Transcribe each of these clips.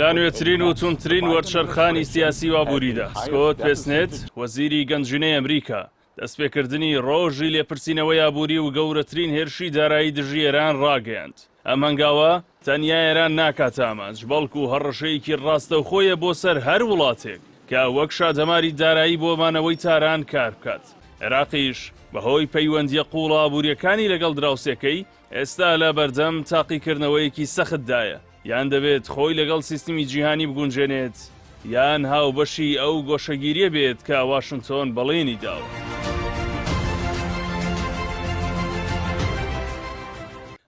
لە نوێترین و توندترین وەرچەرخانی سیاسی و ئابووریدا، سکۆت بێسنێت، وەزیری گەنجینەی ئەمریکا، دەستپێکردنی ڕۆژی لێپرسینەوەی ئابووری و گەورەترین هێرشی دارایی دژی ئێران ڕاگەیاند. ئەم هەنگاوە تەنیا ئێران ناکاتە ئامانج، بەڵکو هەڕەشەیەکی ڕاستەوخۆیە بۆ سەر هەر وڵاتێک کە وەک شادەماری دارایی بۆ مانەوەی تاران کار بکات. عێراقیش بەهۆی پەیوەندییە قووڵە ئابوورییەکانی لەگەڵ دراوسێکەی، ئێستا لە بەردەم تاقیکردنەوەیەکی سەختدایە، یان دەبێت خۆی لەگەڵ سیستمی جیهانی بگونجێنێت، یان هاوبەشی ئەو گۆشەگیرییە بێت کە واشنتۆن بەڵێنی داوە.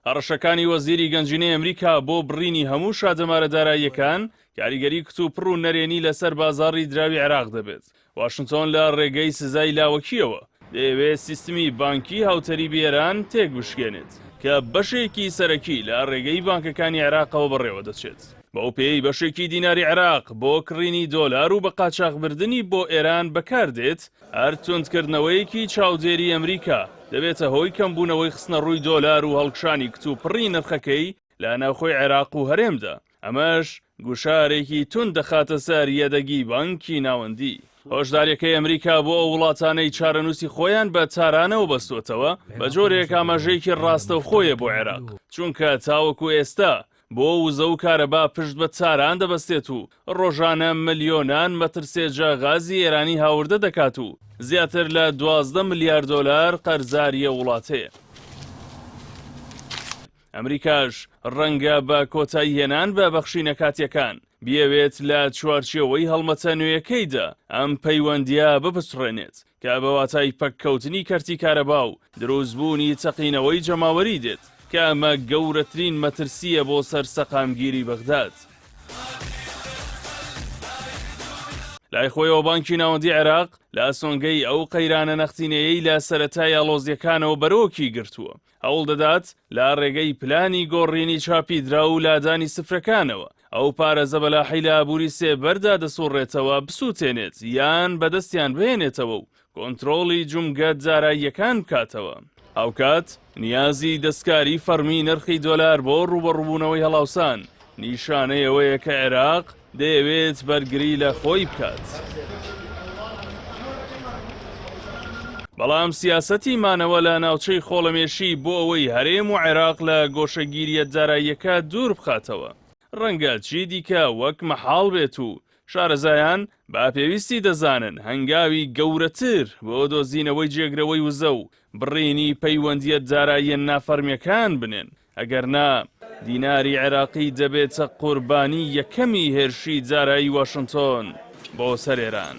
هەڕەشەکانی وەزیری گەنجینەی ئەمریکا بۆ بڕینی هەموو شادەمارە داراییەکان کاریگەری کتوپڕ و نەرێنی لەسەر بازاڕی دراوی عێراق دەبێت. واشنتۆن لە ڕێگەی سزای لاوەکییەوە دەیەوێت سیستمی بانکی هاوتەریبی ئێران تێکبشکێنێت کە بەشێکی سەرەکی لە ڕێگەی بانکەکانی عێراقەوە بەڕێوەدەچێت. بەو پێیەی بەشێکی دیناری عێراق بۆ کڕینی دۆلار و بەقاچاخبردنی بۆ ئێران بەکاردێت، هەر توندکردنەوەیەکی چاودێری ئەمریکا دەبێتە هۆی کەمبوونەوەی خستنەڕووی دۆلار و هەڵکشانی کتوپڕی نرخەکەی لە ناوخۆی عێراق و هەرێمدا، ئەمەش گوشارێکی توند دەخاتە سەر یەدەگی بانکی ناوەندی. هۆشدارییەکەی ئەمریکا بۆ ئەو وڵاتانەی چارەنووسی خۆیان بە تارانەوە بەستووەتەوە، بە جۆرێک ئاماژەیەکی ڕاستەوخۆیە بۆ عێراق، چونکە تاوەکو ئێستا بۆ وزە و کارەبا پشت بە تاران دەبەستێت و ڕۆژانە ملیۆنان مەتر سێجا غازی ئێرانی هاوردە دەکات و زیاتر لە 12 ملیار دۆلار قەرزاری ئەو وڵاتەیە. ئەمریکاش ڕەنگە بە کۆتاییهێنان بە بەخشینە کاتییەکان، بیەوێت لە چوارچێوەی هەڵمەتە نوێیەکەیدا ئەم پەیوەندییە بپچڕێنێت، کە بە واتای پەککەوتنی کەرتی کارەبا و دروستبوونی تەقینەوەی جەماوەری دێت، کە ئەمە گەورەترین مەترسییە بۆ سەر سەقامگیری بەغداد. لای خۆیەوە بانکی ناوەندی عێراق لە سۆنگەی ئەو قەیرانە نەختینەیەی لە سەرەتای ئاڵۆزییەکانەوە بەرۆکی گرتووە، هەوڵ دەدات لە ڕێگەی پلانی گۆڕینی چاپی دراو و لادانی سفرەکانەوە ئەو پارە زەبەلاحەی لە ئابووری سێبەردا دەسوڕێتەوە بسووتێنێت یان بەدەستیان بهێنێتەوە و کۆنترۆڵی جومگە داراییەکان بکاتەوە. هاوکات نیازی دەستکاری فەڕمی نرخی دۆلار بۆ ڕووبەڕووبوونەوەی هەڵاوسان نیشانەی ئەوەیە کە عێراق دەیەوێت بەرگری لە خۆی بکات. بەڵام سیاسەتی مانەوە لە ناوچەی خۆڵەمێشی بۆ ئەوەی هەرێم و عێراق لە گۆشەگیرییە داراییەکە دوور بخاتەوە، ڕەنگە چیدیکە وەک مەحاڵ بێت و شارەزایان بە پێویستی دەزانن هەنگاوی گەورەتر بۆ دۆزینەوەی جێگرەوەی وزە و بڕینی پەیوەندییە داراییە نافەرمییەکان بنێن. ئەگەرنا دیناری عێراقی دەبێتە قوربانی یەکەمی هێرشی دارایی واشنتۆن بۆ سەر ئێران.